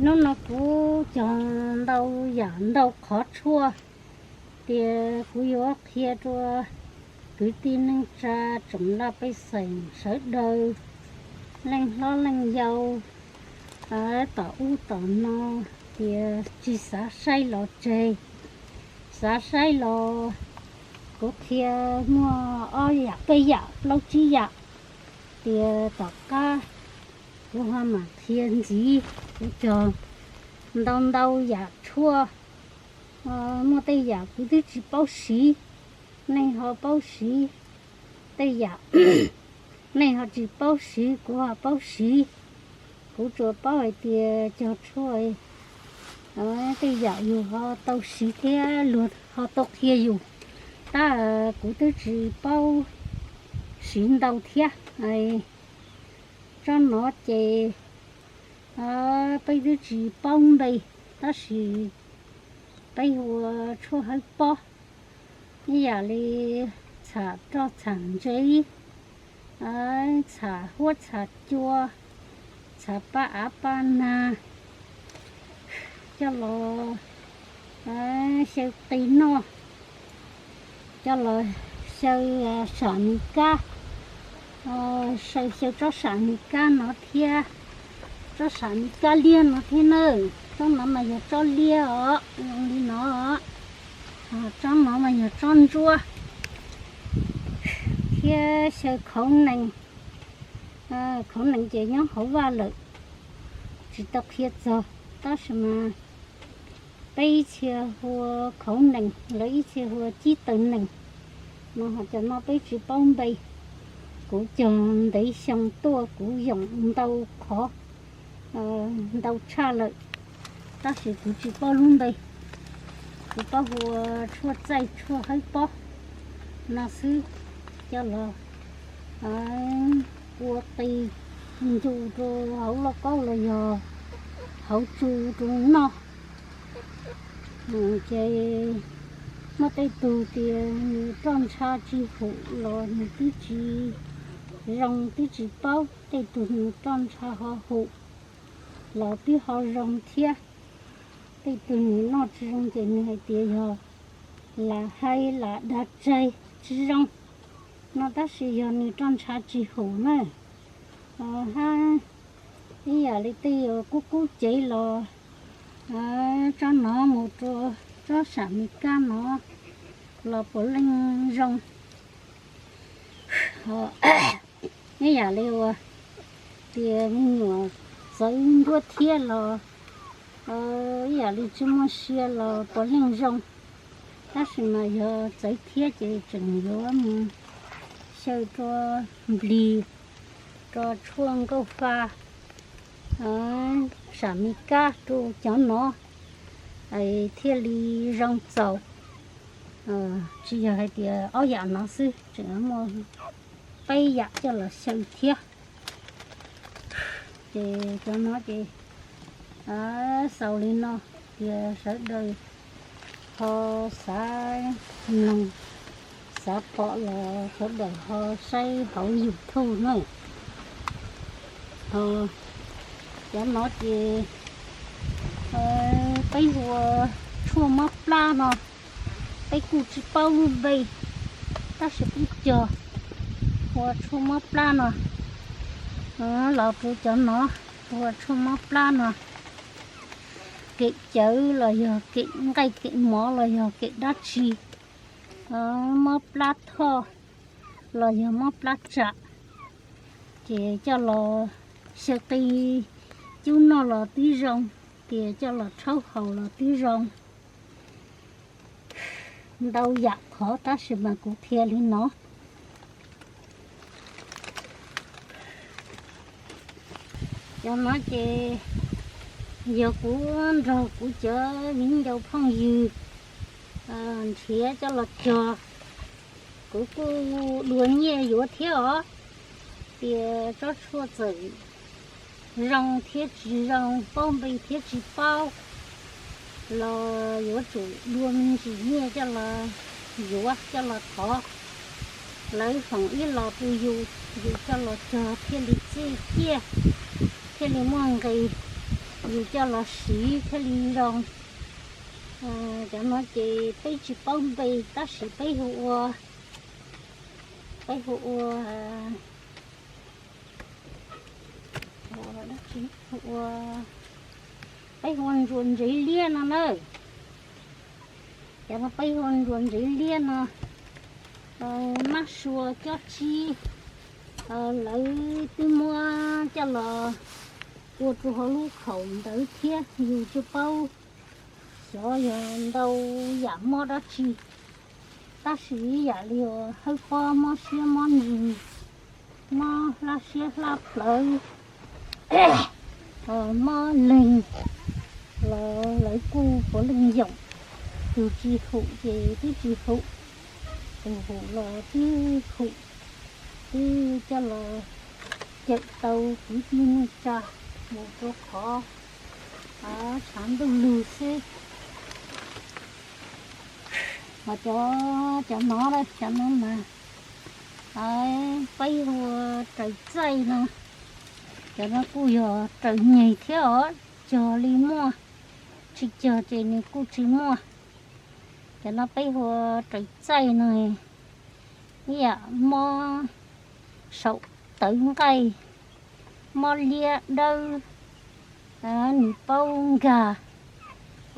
Hnub no kuv cog ntau yam ntau qhov tshuaj, tias kuv yuav qhia rau kwv tij neej tsa tsoom laj pej xeem sawv daws, leej hlob leej yau, tom ub tom no, tias tsis xav saib los tseg, xav saib los kuv qhia muaj ob yam peb yam plaub tsib yam, tias tom qab kuv ho mam qhia ntxiv. Kuv cog ntau ntau yam tshuaj, muaj tej yam kuv twb tsis paub siv, nej ho paub siv, tej yam nej ho tsis paub siv kuv ho paub siv. Kuv tsuas paub hais tias cog tshuaj tej yam yus ho tau siv thiab luag ho tau qhia yus, tab kuv twb tsis paub siv ntau thiab. Tsob no ces peb twb tsis paub npe, tab sis peb hu ua tshuaj hawb pob, ib yam li txham roj txham ntsev, txham huab txham cua, txham paj av paj nag, coj los xyaw qis noj, coj los xyaw sam mis kab, xyaw tsob sam mis kab no thiab, tsob sam mis kab liab no thiab na. Tsob no mas yog tsob liab os, zoo li no. Tsob no mas yog tsob ntsuab, thiab xyaw khauv nees. Khauv nees ces nyob hauv vaj lawm, tsis tau qhia txog, tab sis mas peb ib txhia hu ua khauv nees, lawv ib txhia hu ua cib taws nees. No ho cov no peb tsis paub npe, kuv cog ntev xyoo tuaj kuv yoom ntau qhov, ntau tshaj lawm, tab sis kuv tsis paub lub npe. Kuv paub hu ua tshuaj txaij tshuaj hawb pob no xwb, coj los ua qis ncu rau hauv lauj kaub los yog hauv tsu rau noj. Ces muaj tej tug tias nws roj ntsha tsis hum los nws twb tsis zoo twb tsis paub, tej tug nws roj ntsha ho hum los twb ho zoo thiab. Tej tug nws noj tsis zoo ces nws hais tias yog lam hais lam dag tsaig tsis zoo no, tab sis yog nws roj ntsha tsis hum na. Hab ib yam li tej kub kub cev los tsob no mus rau tsob sam mis kab no los puav leej zoo. Ib yam li uas tias me nyuam txawv nruab thiab los ib yam li tsis muaj sia los puav leej zoo, tab sis mas yog txawv thiab ces tseem yuav mus xyaw rua nplig, rua tshuaj nkauj fa, sam mis kab rau cov no thiaj li zoo txaus. Tsis yog hais tias ob yam no xwb, tseem muaj peb yam coj los xyaw thiab. Ces cov no ces xaus li no, tias sawv daws ho xav noog xav pom los sawv daws ho saib hauv YouTube na. Ho cov no ces peb hu ua tshuaj mob plab no, peb kuj tsis paub lub npe, tab sis peb cog hu ua tshuaj mob plab no. Los rau cov no hu ua tshuaj mob plab no, kem cawv los yog kem nqaij kem mov los yog kem dab tsi, mob plab thoj los yog mob plab tsam, ces coj los xyaw qi cub noj los twb zoo, tias coj los rhaub haus los twb zoo. Ntau yam qhov tab sis mas kuv qhia li no. Cov no ces yog kuv nrog kuv cov viv ncaus phooj ywg nrhiav coj los cog. Kuv kuj dua nyiaj yuav thiab os, tias tsob tshuaj txawm zoo thiab tsis zoo, paub npe thiab tsis paub, los yuav tsum dua me ntsis nyiaj coj los yuav coj los thov lawv foom ib los rau yus, yus coj los cog thiaj li txij ciaj, thiaj li muaj nqis. yus coj los siv thiaj li zoo. Cov no ces peb tsis paub npe tab sis peb hu ua, peb hu ua, hu ua, peb hu ua ntsuas ntsev liab no na. Cov no peb hu ua ntsuas ntsev liab no, mab sua cob tsib, lawv twb muab coj los ua rau hauv lub khaum ntawd thiab yus tsis paub xyov yog ntau yam mob dab tsi. Tab sis ib yam li hawb pob mob siab mob ntsws, mob hlab siab hlab plawv, mob leeg los lawv kuj puav leej yoom. Tus tsis haum ces twb tsis haum, tus haum los twb haum, twb coj los cawm tau kwv tij neej tsa mus rau qhov tshav ntuj lug xwb. Ho cov, cov no, cov no mas peb hu ua raws txaij no. Cov no kuj yog raws nyeg thiab os, cog li muaj, tsis cog ces nws kuj tsis muaj. Cov no peb hu ua raws txaij no, ib yam mob saum tawv nqaij, mob liab dawb, nws paub nkag,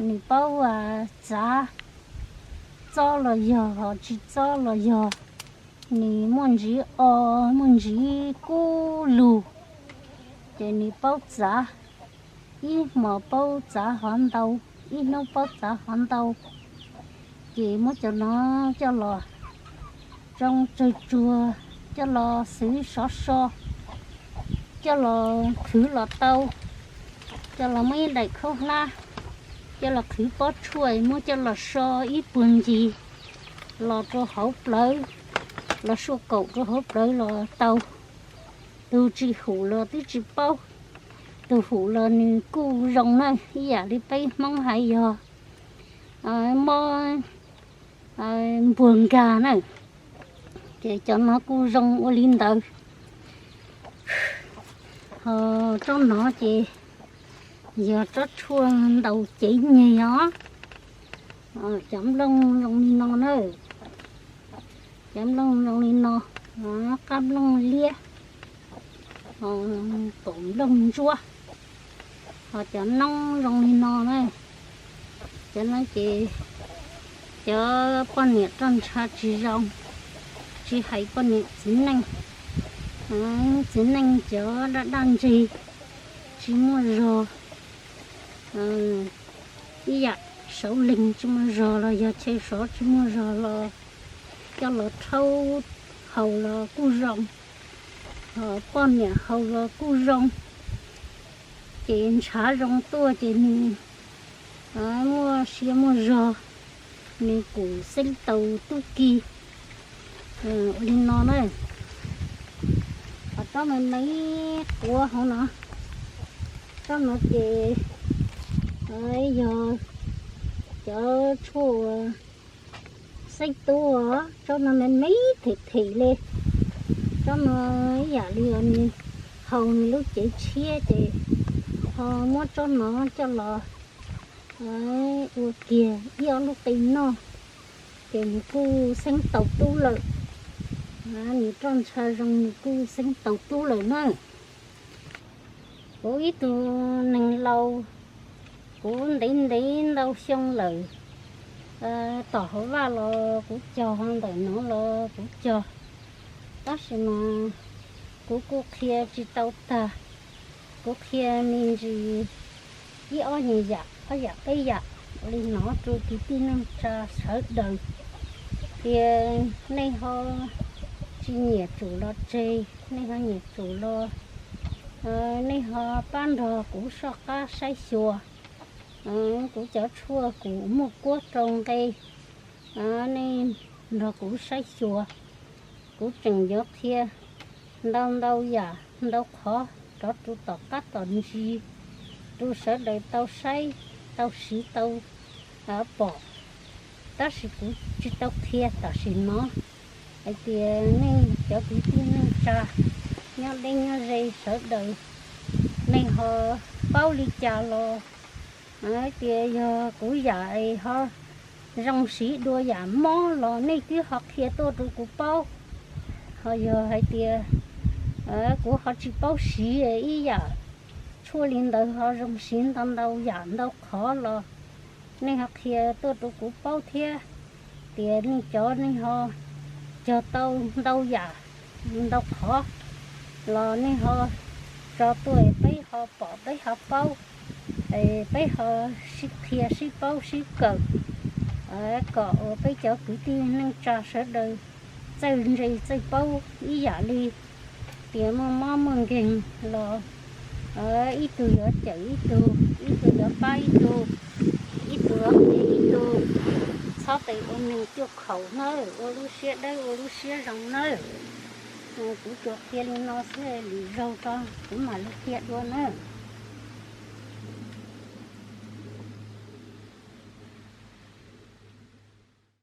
nws paub txav, txob los yog ho tsis txob los yog, nws muaj ntsiv o, muaj ntsiv kub lug, ces nws paub txav, ib hmos paub txav hov ntau, ib hnub paub txav hov ntau, ces muab cov no coj los tsoo tsawg tsuag, coj los xwv sov so, coj los qhwv los tau, coj los muab ib daim khaub hlab, coj los qhwv pob tshuaj muab coj los so ib puag ncig los rau hauv plawv, los suaj kaum rau hauv plawv los tau. Tus tsis haum los twb tsis paub, tus haum los nws kuj zoo na, ib yam li peb Hmoob hais yog mob npuag nkag na, ces cov no kuj zoo ua li ntawd. Ho tsob no ces yog tsob tshuaj ntaus cev nyeg os. Cov nplooj zoo li no na, cov nplooj zoo li no, qab nplooj liab, kaum nplooj ntsuab, ho cov noob zoo li no na. Cov no ces cov poj niam roj ntsha tsis zoo, tsis hais poj niam txiv neej, txiv neej cov daj daj ntseg tsis muaj zog, ib yam sauv leeg tsis muaj zog los yog chaw sov tsis muaj zog los coj los rhaub haus los kuj zoo, ho poj niam haus los kuj zoo. Ces ntshav zoo tuaj ces nws muaj sia muaj zog, nws kuj xeeb taus tub ki ua li no na. Ho tsob me me quav hauv no, tsob no ces yog cov tshuaj xeeb tub, tsob no me me them them li. Tsob no ib yam li nws haus nws lub cev tshiab ces ho muab tsob no coj los ua kiag ib ob lub qe noj, ces nws kuj xeeb taus tub lawm. Nws roj ntsha zoo nws kuj xeeb taus tub lawm na. Kuv ib tug neeg laus, kuv ntev ntev ntau xyoo lawm, tom hauv vaj los kuv cog, ntawm no los kuv cog, tab sis mas kuv kuj qhia tsis tau tag. Kuv qhia me ntsis ib ob nyuag yam, ob yam peb yam li no rau kwv tij neej tsa sawv daws, tias nej ho tsis nyiam tsum los tseg, nej ho nyiam tsum los nej ho pab nrog kuv soj qab saib xyuas. Kuv cov tshuaj kuv muaj kuab rau nqe, nej nrog kuv saib xyuas. Kuv tseem yuav qhia ntau ntau yam ntau qhov rov rau tom qab tom ntsis rau sawv daws tau saib, tau siv, tau pom. Tab sis kuv tsis tau qhia tam sim no, hais tias nej cov kwv tij neej tsa nyob deb nyob ze sawv daws, nej ho Paub li cas los, tias yog kuv yam ho zoo siv dua yam mob los nej twb ho qhia tuaj rau kuv paub. Ho yog hais tias kuv ho tsis paub siv ib yam tshuaj li ntawd ho zoo siv ntau ntau yam ntau qhov los nej ho qhia tuaj rau kuv paub thiab. Tias nej cov nej ho cog tau ntau yam ntau qhov los nej ho tso tuaj peb ho pom peb ho paub, peb ho sib qhia sib paub sib kawm, kom ua peb cov kwv tij neej tsa sawv daws txawj ntse txawj paub ib yam li. Tias muaj mob muaj nkeeg los ib tug yuav cawm ib tug, ib tug yuav pab ib tug, ib tug yuav qhia ib tug. Txhob tes ua neeg cuaj khaum nawb, ua lub siab dawb ua lub siab zoo nawb. Kuv tsuas qhia li no xwb, lwm zaug tso kuv mam li qhia dua nawb.